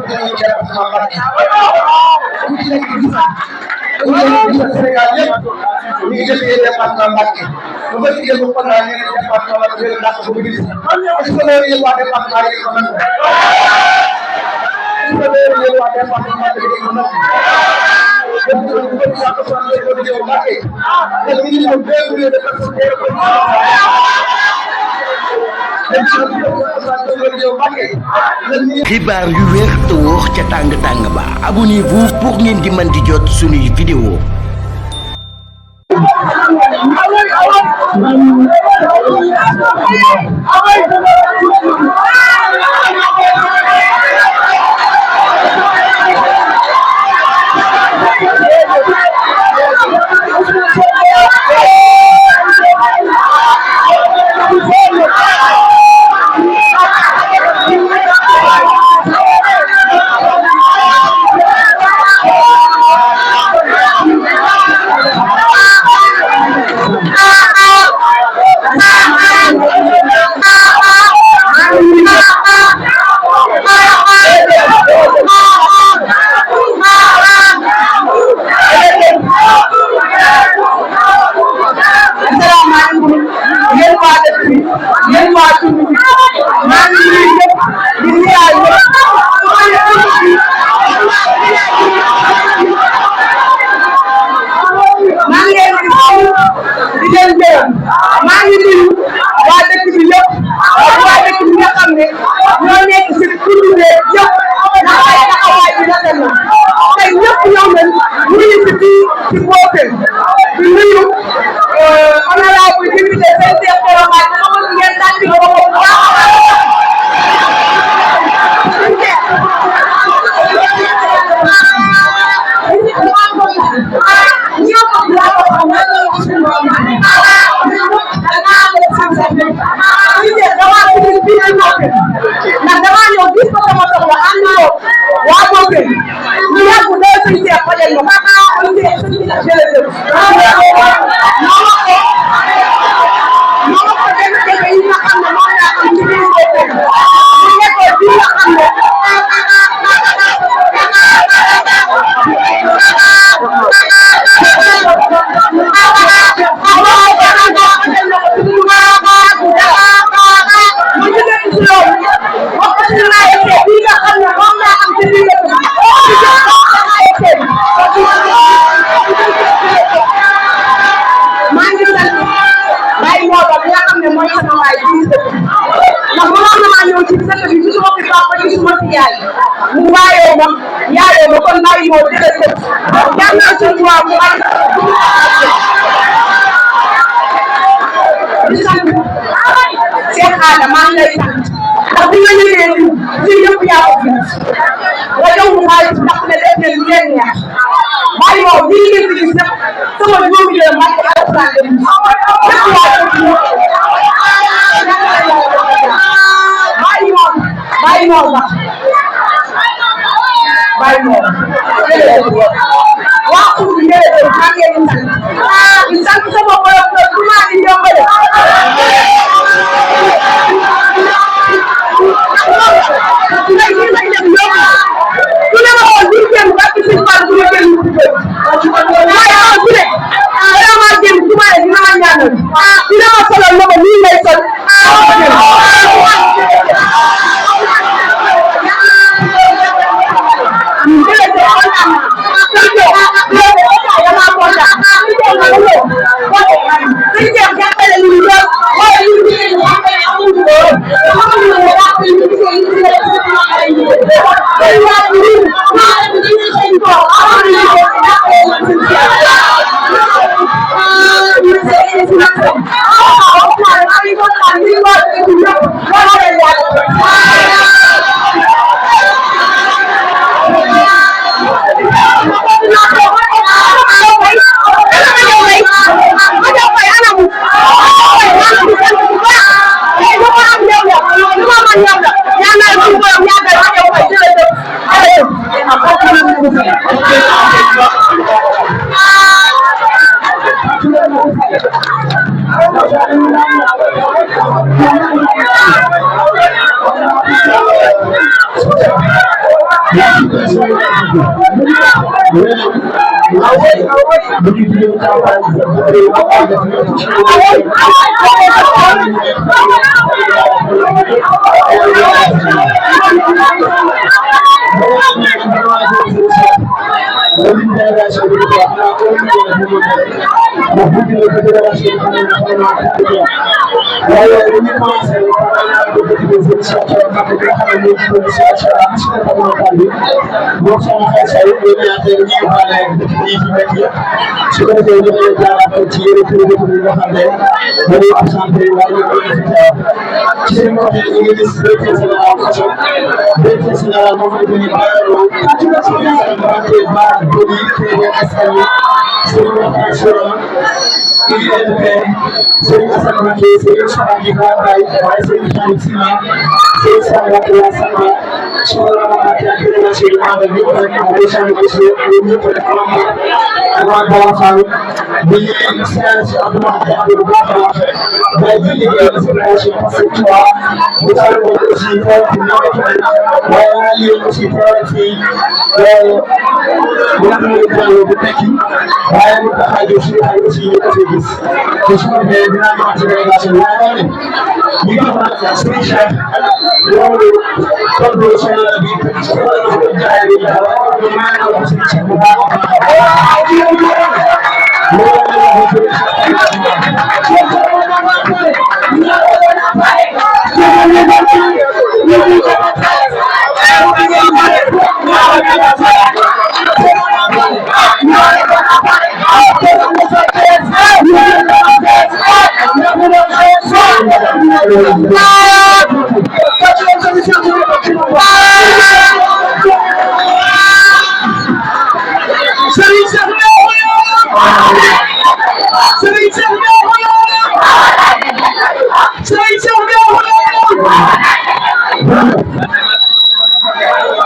dañuy département Mbacké ku ci nekk gis Sénégal yëpp ñu ngi jëlee département Mbacké bu ko jigéen bu kon naa ne département Mbacké jël ndax bu gis est-ce que loolu yëpp waa département yi ko nangu est-ce que loolu yëpp waa département Mbacké yi ko nangu donc bu ko yàq son ko jëw Mbacké le minimum 2 millions de personnes xibaar yu wér te wóor ca tàng tàng ba abonnez-vous pour ngeen di mën di jot suñuy vidéo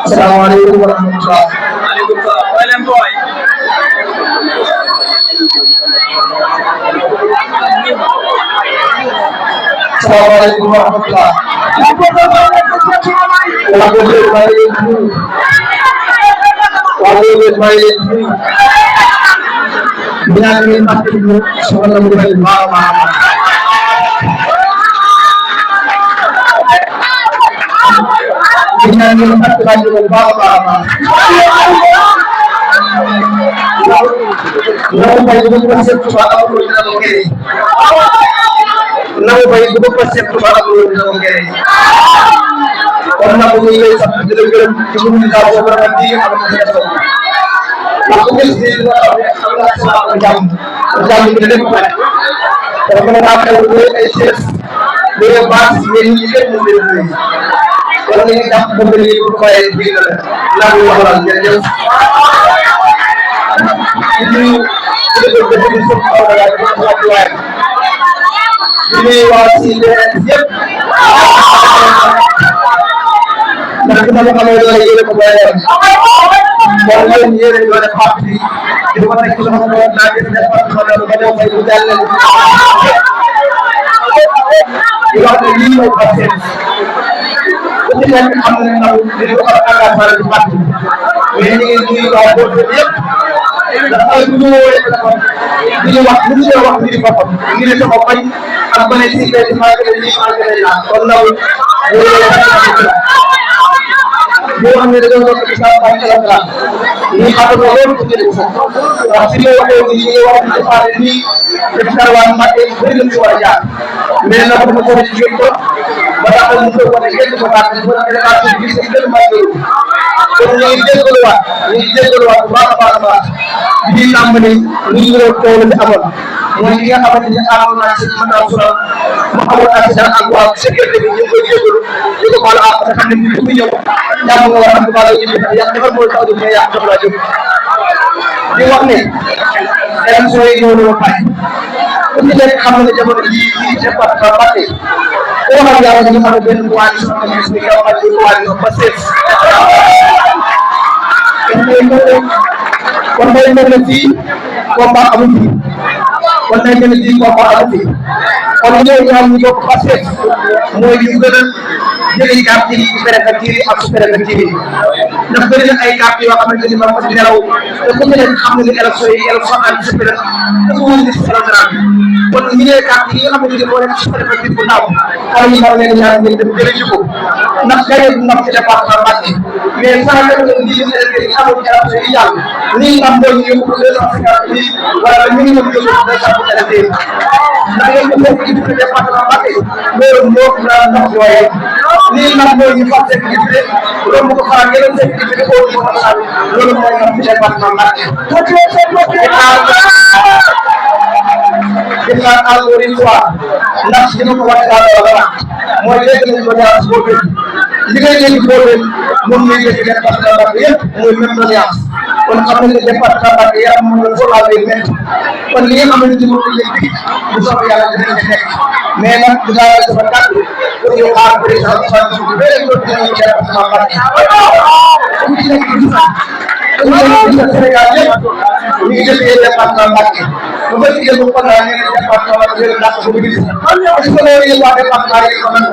Assalamualaikum warahmatullahi Assalamualaikum warahmatullahi Namu bayi gubuk pasir kepada guru dalam kiri. Orang namu ini sabtu dalam cuma tahu berarti apa yang tahu. Aku mesti Allah SWT jam ini depan. Kalau kita tahu itu dia bahas ini kan mungkin. Kalau ini tak membeli berkait begini, lalu orang jadi. Ini berbeda semua orang. Ini wasilah siap. Mereka kalau lagi ada kebayang. Kalau ini ada parti, itu mana kita mau nanti dapat kalau baik jalan. Ibarat ini mau pasien. Kemudian amal itu akan pada tempat. Ini kalau siap. Ini waktu di bapak. Ini sama baik. Apa nih sih dari mana ini lah. Kalau bukan dari orang kita pakai lah. Ini apa orang kita bisa. Hasilnya ini orang kita ini perkaruan mati belum saja. Mereka berbuat begitu. Berapa untuk begitu berapa kita bisa maju. Ini keluar berapa. Di tambah ini kalau awal. Mungkin apa yang akan nasi menawar, mau asal aku sekali ini itu kalau apa akan itu yang orang kalau ini yang dapat mau tahu dunia yang terlalu. Di waktu yang saya ingin lupai. Kemudian kamu menjadi ini cepat berpati. Orang yang ada bentuan sama mereka ada bentuan pasif. Kemudian nanti kompak amuti. Wannan gën a ji ko ko ati on ñew ñaan ñu ko passé moy yu gëna jëlee carte yi préfecture yi ak sous-préfecture yi ndax bëri na ay carte yoo xamante ni moom di nelaw te ku nekk xam nga ni élection anticipée la dafa wóor ni si électoral bi kon ñu ne carte yi nga xamante ni moo nekk sous-préfecture bu ndaw xale yi war leen ñaan ngeen dem jëlee ji ko ndax gaye bu ndax ci département Mbacké mais saa nga ne lii ñu électeur yi amul élection yi yàlla lii nga mooy ñu yóbbu 250 wala ñu ngi yóbbu 200 électeurs ndax yéen ñu bokk ci biir département Mbacké loolu moo la ndox yooyee lii nag mooy ñu fàtte ci biir romb ko faral yeneen seen ci biir au niveau national loolu mooy ndox ci département Mbacké di xaar encore une fois ndax dina ko waxee daal wala mooy léegi nañ ko ñaar boobu li ngay dégg boobu moom ngay dégg département Mbacké yëpp mooy même doléance kon xam nañ ne département Mbacké yaram moom la foo lay métti kon li nga xamante ni moom lañ leen bu soobee yàlla dinañ ci nekk mais nag dinaa la dafa tàgg pour ñu xaar président Ousmane Sonko ba léegi loolu dinañ ci département Mbacké ku ci nekk gis na Sénégal yëpp ñu ngi jëlee département Mbacké ba ba ci jël ko naa ne département Mbacké jël ndax bu gis est-ce que loolu yëpp waa département yi ko mën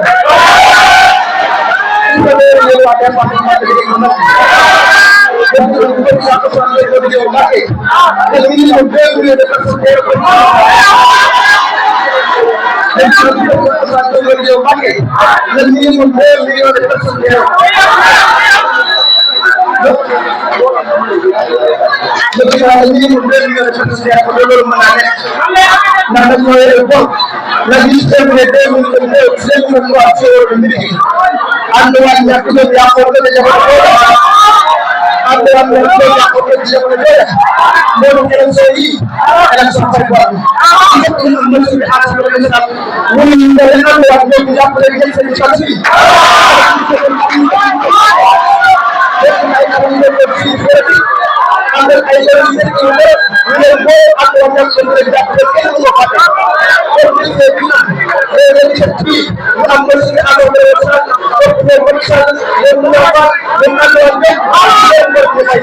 est-ce que loolu yëpp waa département Mbacké yi ko mën donc bu ko sax ko sant ko di yow Mbacké te minimum 2 millions de personnes dañ ci ko sant ko di yow Mbacké le minimum 2 millions de personnes donc daal ñu ngi mun benn yoon de personne ko loolu mën naa nekk ndax dañ ñoo yore bon la ñu terminé 2023 février midi ànd waat ñàkk doon yàqoo dana jamono ànd waat ñàkk doon yàqoo dana jamono loolu élection yi élection prévoir ñëpp ñu mën ci assemblée nationale wala ñu ne ànd waat ñoom jàppale ngeen seen chance bi am ay yeneen yu nekk yu bëri ñu ne boo ak waa ñoom seen rek jàppale kenn du ko fàtte kon ñu ne bii ñu am ba suñu àndoon ba leen sant donc ñoom ba ñu sant leen mën a faat leen àndoon ñëpp leen mën ñu fay